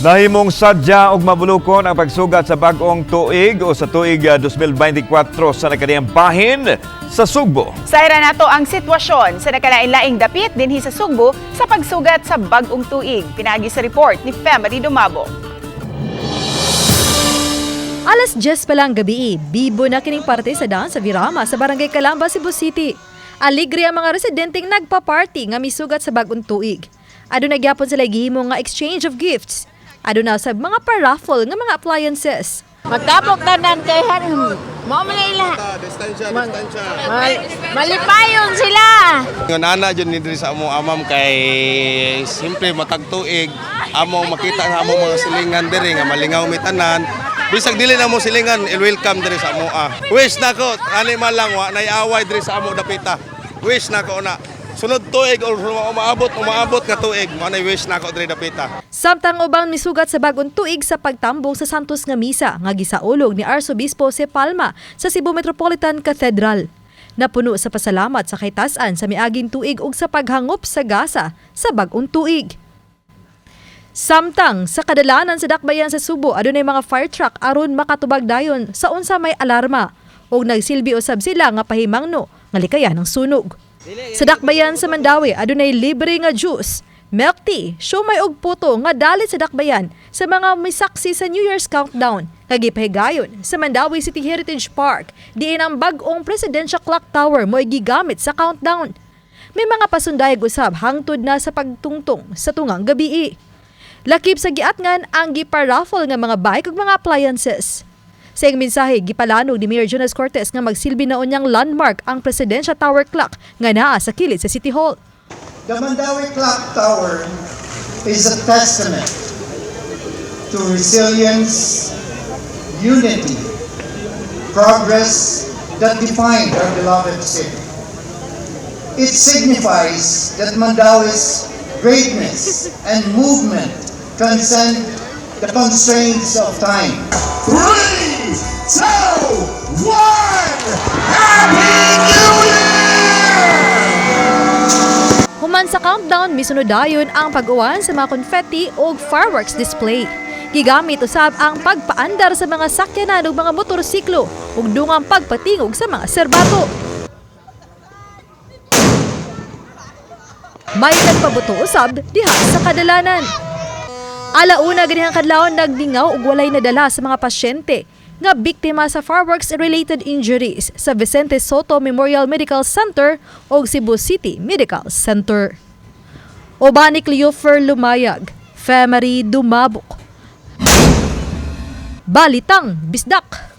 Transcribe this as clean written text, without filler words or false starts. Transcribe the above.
Nahimong sadya og mabulukon ang pagsugat sa bag-ong tuig o sa tuig 2024 sa nagkaniang bahin sa Sugbo. Sayra nato ang sitwasyon sa nakalain-laing dapit dinhi sa Sugbo sa pagsugat sa bag-ong tuig. Pinaagi sa report ni Femary Dumabo. Alas 10 pa lang gabi, bibo na kining parte sa daan sa Virama sa Barangay Calamba, Cebu City. Aligre ang mga residenteng nagpa-party nga misugat sa bagong tuig. Aduna gyapon sila gihimo nga exchange of gifts. Aduna sa mga pa-raffle nga mga appliances. Magtabok tanan kay han. Mao man ila. Malipayon sila. Nga nana jud ni diri sa amo amam kay simple matag tuig amo makita nga amo mga silingan diri nga malingaw mi tanan, bisag dili na mo silingan, i-welcome diri sa amo ah. Wish nako ani man lang wa nay away diri sa amo dapita. Wish nako na sunod tuig or umaabot umaabot nga tuig mo nay wish nako diri dapita. Samtang ubang misugat sa bagong tuig sa pagtambong sa Santos nga Misa nga gisaulog ni Arsobispo Se Palma sa Cebu Metropolitan Cathedral. Napuno sa pasalamat sa kaytas-an sa miaging tuig ug sa paghangop sa gasa sa bagong tuig. Samtang sa kadalanan sa dakbayan sa Subo, adunay mga fire truck aron makatubag dayon sa unsa may alarma ug nagsilbi usab sila nga pahimangno nga likayan ang sunog. Sa dakbayan sa Mandaue, adunay libre nga juice, milk tea, siomay ug puto nga dalit sa dakbayan sa mga misaksi sa New Year's countdown nga gipahigayon sa Mandaue City Heritage Park, diin ang bag-ong Presidential Clock Tower mo'y gigamit sa countdown. May mga pasundayag usab hangtod na sa pagtungtong sa tungang gabii. Lakip sa giatngan ang giparaffle nga mga bike ug mga appliances. Sa iyang mensahe, gipalanog ni Mayor Jonas Cortes nga magsilbi na unyang landmark ang Presidential Tower Clock nga naa sa kilid sa City Hall. The Mandaue Clock Tower is a testament to resilience, unity, progress that defined our beloved city. It signifies that Mandaue's greatness and movement transcend the constraints of time. Three, two, one. Happy New Year! Human sa countdown, misunod dayon ang pag-uwan sa mga confetti o fireworks display. Gigamit usab ang pagpaandar sa mga sakyanan ug mga motorsiklo ug dungang pagpatingog sa mga serbato. May nagpabuto usab diha sa kadalanan. Alauna ganihang kadlawon, nagdingaw og walay nadala sa mga pasyente nga biktima sa fireworks-related injuries sa Vicente Soto Memorial Medical Center o Cebu City Medical Center. Uban ni Cleofer Lumayag, Femary Dumabok. Balitang Bisdak.